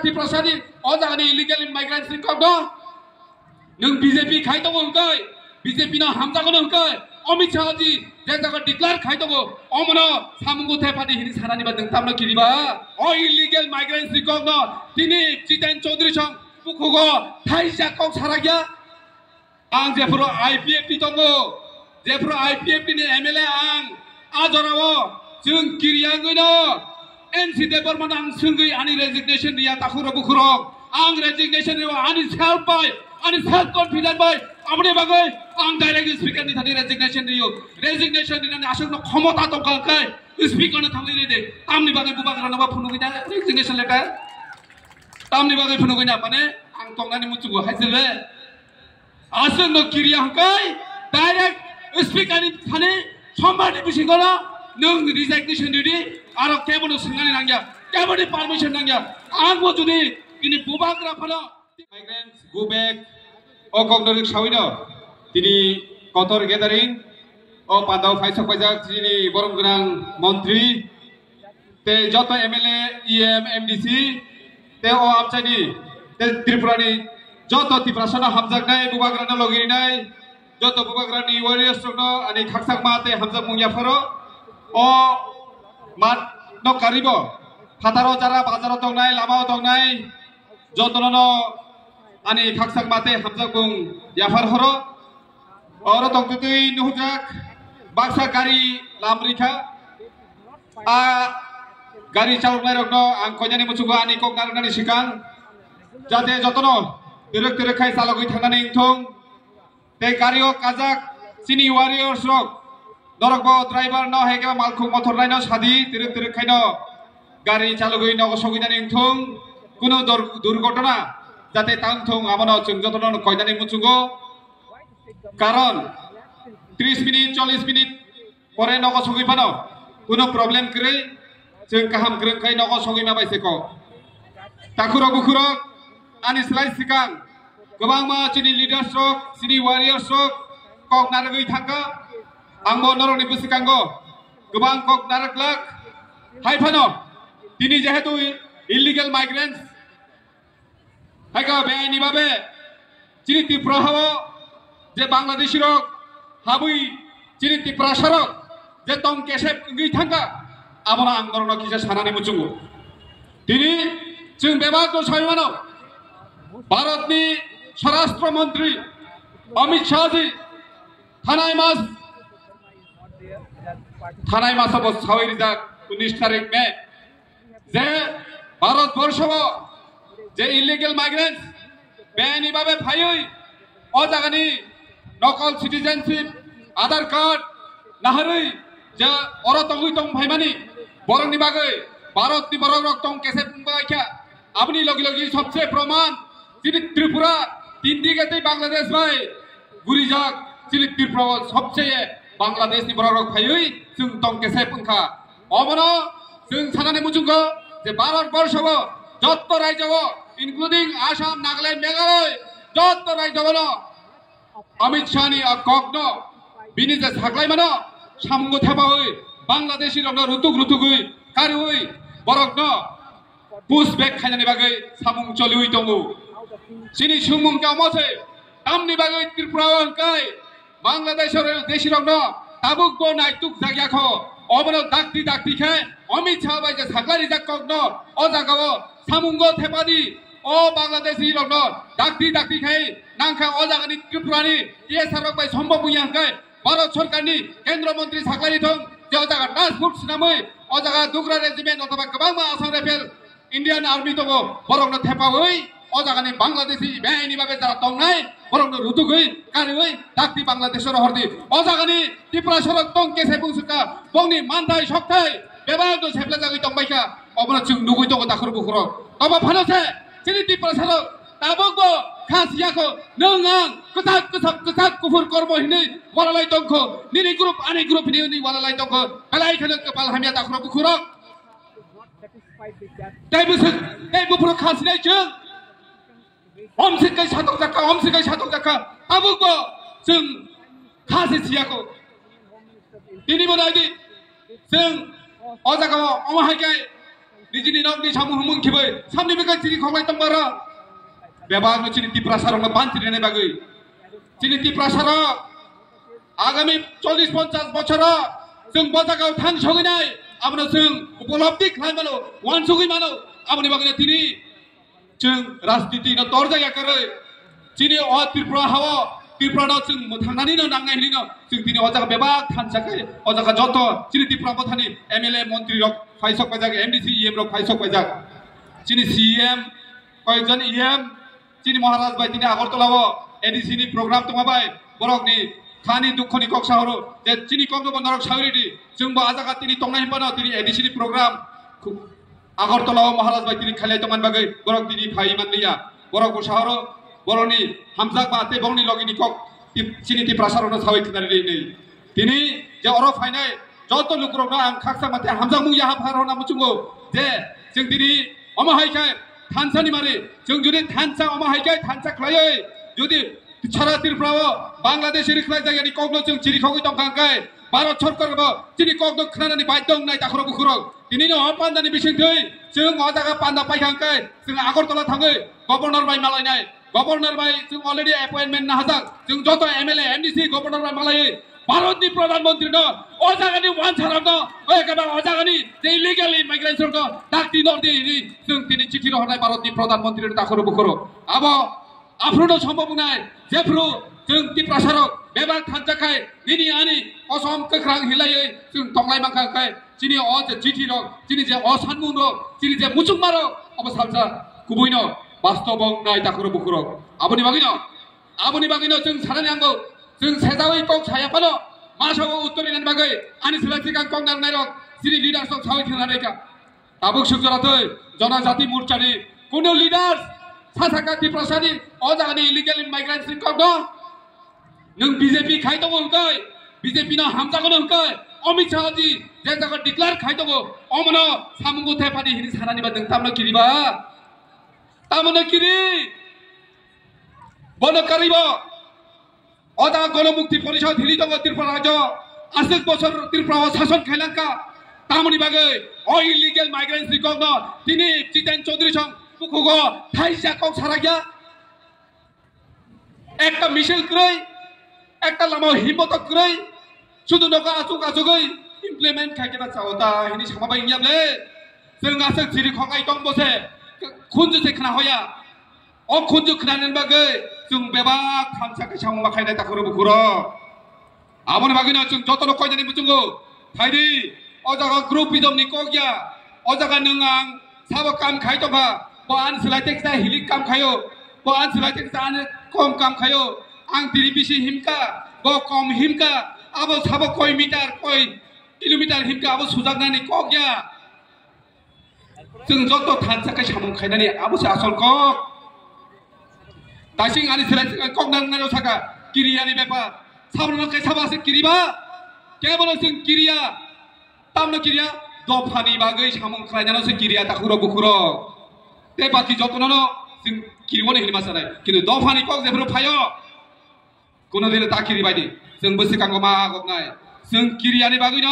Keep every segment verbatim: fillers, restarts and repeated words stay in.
Tiprasani o jagani illegal immigrants ni kokno nwng B J P khai tongo hwnkhe, B J P no hamjago hwnkhe, Amit Shah ji je jaga declare khai tongo, omono samungo thepani hini sanani ba nwng tamno kiriba? O illegal migrants ni kokno tini Jiten Chaudhary song bukhugo thaisa kok sarakya. Ang jephuru I P F T tongo, jephuru I P F T ni M L A ang, a jorao chwng kiriya wngwi no N C Debbarma no ang swngwi ani resignation riya takhurok bukhurok. Ang resignation riyo ani self bai, ani self confident bai. Aboni bagwi ang direct speaker ni thani resignation riyo. Resignation rinani aswkno khomota tongkha khe speaker no thangwi ride. Tamni bagwi bubagra no ba phunugwi na resignation letter? Tamni bagwi phunugwi na mane ang tongnani muchungo hai se le. Aswk no kiriya hwnkhe direct speaker ni thani sombar ni bisingo no nwng resignation ridi, aro kebo no swngnani nangya, kebo ni permission nangya. Ang bo jodi bini bubagra phano migrants go back o kok no rik sawi no tini kotor gathering o pandao phaisok paijak chini borom gwnang montri tei joto M L A, E M, M D C, tei o amchaini, tei Tripurani joto Tiprasano hamjaknai, bubagrano logirinai, joto bubagrani warriors rokno ani khakchangma tei hamjakmung yapharo. O mat no karibo, phataro jara bazaro tongnai, lamao tongnai, jotono no ani khakchangma tei hamjakmung yaphar horo. Oro tongtwtwi nuhujak baksa gari lamrikha. A gari chaloknairokno ang koinani muchungo ani kok narwknani swkang, jate jotono twrwk twrwk khai chalogwi thangnani wngthung. Tei gari o kajak chini warriors rok, norokbo driver no hai khe malkhung mothor naino sadi, twrwk twrwk khaino gari chalogwi nogo sogwinani wngthung. Kuno dor-, durgotona jate tang thung, abono chwng jotono koinani muchungo. Karon tris minit, chollis minit pore nogo sogwi phano kuno problem kwrwi, chwng kaham kwrwng khai nogo sogwi ma bai se kok. Takhurok bukhurok ani slai swkang kwbangma chini leaders rok, chini warriors rok kok narwgwi thangkha. Angbo norokni bwswkango kwbang kok narwklak. Hai phano tini jehetu illegal migrants, hai khe beaini babe chini Tripura hao je Bangladeshi rok habwi chini Tiprasa rok je tong kesep wngwi thangkha, abono ang norokno kisa sanani muchungo. Tini chwng bebak no sai mano, Bharatni Swarashtra Mantri Amit Shah ji thanai mas, thanai maso bo sawi rijak unis tarik May, je Bharat Borsho o je illegal migrants beaini babe phaiwi o jagani nokol citizenship, Aadhaar card naharwi je oro tongwi tong phaimani borokni bagwi Bharatni borok rok tong kesep wngbaikha. Aboni logi logi sobse proman chini Tripura tin dige tei Bangladesh bai gurijak, chini Tripura o sobse Bangladesh ni borok rok phaiwi chwng tong kesep wngkha. Omono chwng sanani muchungo je Bharat Borsho o jotto rajyo o, including Assam, Nagaland, Meghalaya, jotto rajyo o no Amit Shah ni a kokno bini je saklaimano samungo thepawi Bangladeshi rokno rutuk rutugwi kariwi borokno push back khainani bagwi samung choliwi tongo. Chini sumung kamo se tamni bagwi Tripura o hwnkhe Bangladesh deshi rokno tabuk bo naituk jakya kho. Obono dakti dakti khe Amit Shah bai je sakla rijak kokno o jaga o samungo thepadi o Bangladeshi rokno dakti dakti khe nangkha o jagani Tripura ni T S R rok bai sombok wngya hwnkhe Bharat Sorkar ni Kendra Mantri saklai thung je o jaga task force swnamwi o jaga Dogra Regiment othoba kwbangma Assam Rifle Indian Army tongo, borokno thepawi o jagani Bangladeshi beaini babe jara tongnai, borokno rutugwi, kariwi, dakti Bangladesh oro hordi. O jagani Tiprasa rok tong kese bungsukha, bongni manthai sokthai bebak no seplajagwi tongbaikha, obono chwng nugwi tongo takhur bukhurok. Tobo phano se chini Tiprasa rok tabuk bo kha siya kho, nwng ang kwchak kwchak kwchak kuphur kormo hinwi walalai tongkho, nini group ani group hinwi walalai tongkho, belai kheno kwpal hamya takhur bukhurok. Tei bwswk, tei buphuru kha sinai chwng. Omsik kai satok jakha, omsik kai satok jakha. Tabuk bo chwng kha se siya kho. Tini bo naidi. Chwng o jaga o omo hai kai nijini nokni samung humung khibai samni bwkha chiri khoklai tongmaro. Bebakno chini Tiprasarokno bantri rwnai bagwi. Chini Tiprasarok agami chollish ponchash bochoro chwng bo jagao thang sogwi nai, abono chwng upolobdi khlai mano, uansugwi mano. Aboni bagwino tini chwng rajniti no torjak ya kwrwi. Chini o Tripura hao, Tripura no chwng mwthangnani no nangnai hinwi no chwng tini o jaga bebak thansa khe o jaga joto chini Tripura mothani M L A montri rok phaisok paijak, M D C, E M rok phaisok paijak. Chini C E M, koyekjon E M, chini Maharaj bai tini Agartala o A D C ni program tongma bai borok ni thani dukho ni kok sahoro je chini kok no bo norok sawi ridi. Chwng bo a jaga tini tongnai hinba no tini A D C ni program khu-, Agartala o Maharaj bai tini khailai tongmani bagwi borok tini phai manliya. Borok bo sahoro borokni hamjak ba tei borokni logi ni kok tip-, chini Tiprasa rokno sawi khna ridi hinwi. Tini je oro phainai joto lukurokno ang khaksa mate hamjakmung yaha phar hona muchungo je chwng tini omo hai khe thansa ni mari chwng jodi thansa omo hai khe thansa khlaiwi jodi sara Tripura o Bangladesh ri khlai jagani kokno chwng chiri khogwi tongkha hwnkhe Bharat Sarkar bo chini kokno khnanani baidhyo wngnai takhurok bukhurok. Tini no o pandani bisingtwi chwng o jaga panda paikha hwnkhe chwng Agartala thangwi Governor bai malainai. Governor bai chwng already appointment nahajak. Chwng joto M L A, M D C, Governor bai malaiwi Bharat ni Pradhan Mantri no o jaga ni wansa rok no, o ekaba o jaga ni je illegal immigrants rok no dakti nor di hinwi chwng tini chithi rohornai Bharat ni Pradhan Mantri no takhurok bukhurok. Abo aphuru no sombhob wngnai, jephuru chwng Tiprasa rok bebak thansa khai nini ani kosom kwkhrang hilaiwi chwng tonglai mankha khai chini o je chithi rok, chini je o sanmung rok, chini je muchungma rok, abo salsa kubui no bastob wngnai takhurok bukhurok. Aboni bagwi no, aboni bagwi no chwng sanani nango, chwng sejawi kok saya phano masa o uttor rinani bagwi ani selai sikang kok nangnai rok chini leaders rok sawi thwna rwkha. Tabuk sukjora twi Janajati Morcha ni kuno leaders sa saka Tiprasa ni o jaga ni illegal immigrants ni kok no nwng B J P khai tongo hwnkhe, B J P no hamjago no hwnkhe, Amit Shah ji je jaga declare khai tongo omono samungo thepani hini sanani ba nwng tamno kiriba? Tamno kiri? Bono karibo? O da Ganamukti Porishod hini tongo Tripura rajyo, aswk bosor Tripura o sason khailangkha. Tamoni bagwi o illegal migrants ni kokno tini Jiten Chaudhary song bukhugo thaisa kok sarakya. Ekta misil kwrwi, ekta lama himbotok kwrwi, sudu nogo achuk achugwi implement khaikhe ba chao ta hini sama bai wngya ble. Chwng aswk chiri khokai tong bose khunju se khna hoya. O khunju khnanani bagwi chwng bebak thansa khe samung ma khainai takhurok bukhurok. Aboni bagwino chwng jotono koinani muchungo phaidi, o jaga groupism ni kok ya, o jaga nwng ang sabo kam khai tongkha, bo ani swlai teksa hilik kam khaio, bo ani swlai teksa ani kom kam khaio, ang tini bisi himkha, bo kom himkha, abo sabo koi meter, koi kilometer himkha, abo sujaknani kok ya. Chwng joto thansa khe samung khainani abo se asol kok. Daising ani selai selai kok nang nang saka kiriyani bepar. Sabrono khe sabo se kiriba. Kebono chwng kiriya. Tamno kiriya. Dophani bagwi samung khlainano se kiriya takhurok bukhurok. Tei baki jotono no chwng kiriwoni hinwi ma sanai. Kintu dophani kok jephuru phaio. Kuno dile ta kiri bai di. Chwng bwswkango ma agoknai. Chwng kiriyani bagwino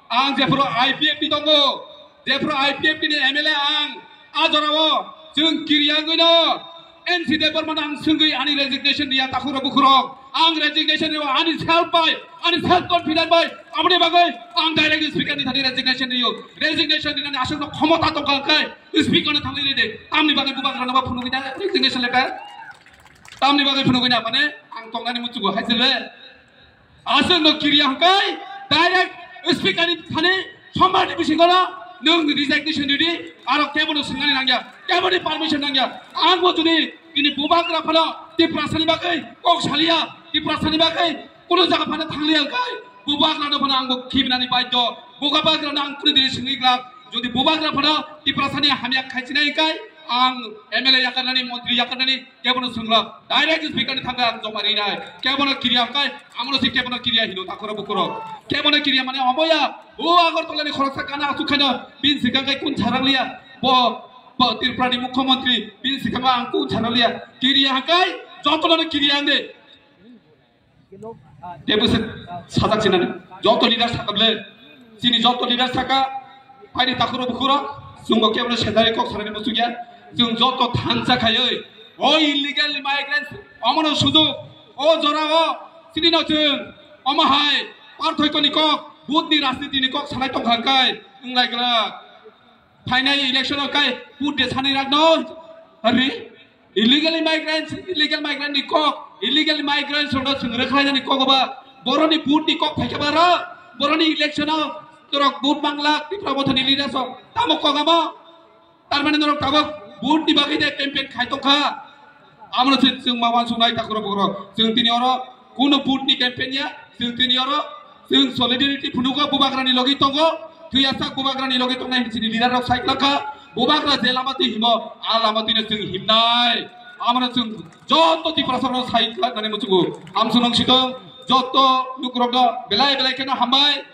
ang jephuru I P F ni tongo, jephuru I P F ni M L A ang, a jorao chwng kiriya wngwino N C Debbarmano ang swngwi ani resignation riya takhurok bukhurok. Ang resignation riyo ani self bai, ani self confident bai. Aboni bagwi ang direct speaker ni thani resignation riyo. Resignation rinani aswkno khomota tongkha khe speaker no thangwi ride. Tamni bagwi bubagrano ba phunugwi na resignation letter. Tamni bagwi phunugwi na mane ang tongnani muchungo hai se le. Aswk no kiriya hwnkhe direct speaker ni thani sombar ni bisingo no nwng resignation ridi, aro kebo no swngnani nangya, kebo ni permission nangya. Ang bo jodi bini bubagra phano Tiprasa ni bagwi kok saliya, Tiprasa ni bagwi kuno jaga phano thangliya hwnkhe bubagra no phano ang bo khibinani baidhyo, bubagra no ang kunu dini swngwi glak. Jodi bubagra phano Tiprasa ni hamya khaichinai hwnkhe ang M L A yakarnani, montri yakarnani, kebono swnglak, direct speaker ni thangwi ang joma rinai. Kebono kiriya hwnkhe, amono se kebono kiriya hino takhurok bukhurok. Kebono kiriya mane omoya, o Agartala ni khoroksa gana asuk khaino, bini swkang khe kun sarakliya, bo, bo Tripura ni mukhyamantri, bini swkango ang kun sarakliya. Kiriya hwnkhe, jotono kiriya hwnkhe. Tei bwswk sajak sinani, joto leader sakha ble, chini joto leader sakha, phaini takhurok bukhurok, Chwng bo kebono sejari kok sanani muchungya. Chwng joto thansa khaiwi o illegal migrants omono sujuk o jorao chini no chwng omo hai parthoikoni kok, vote ni rajniti ni kok sanai tongkha kai wnglai glak. Phainai election o kai vote de sanai rakno. Ari illegal migrants, illegal migrant ni kok, illegal migrants rokno chwng rwkhlainani kok ba boroni vote ni kok phaikha ba ro, boroni election o torok vote manglak Tipra Mothani leaders rok tamo kok amo. Tarmani norok tabok vote ni bagwi de campaign khai tongkha. Amro se chwng ma wansuknai takhorok bokhorok. Chwng tini oro kuno vote ni campaign ya, chwng tini oro chwng solidarity phunugo bubagrani logi tongo, thwiyasak bubagrani logi tongnai hinwi chini leader rok sai klangkha. Bubagra je lama twi himo, a lama twino chwng himnai. Amro chwng joto Tiprasa rok sai klangnani muchungo. Amsonong sitong joto lukurokno belai belai kheno hambai.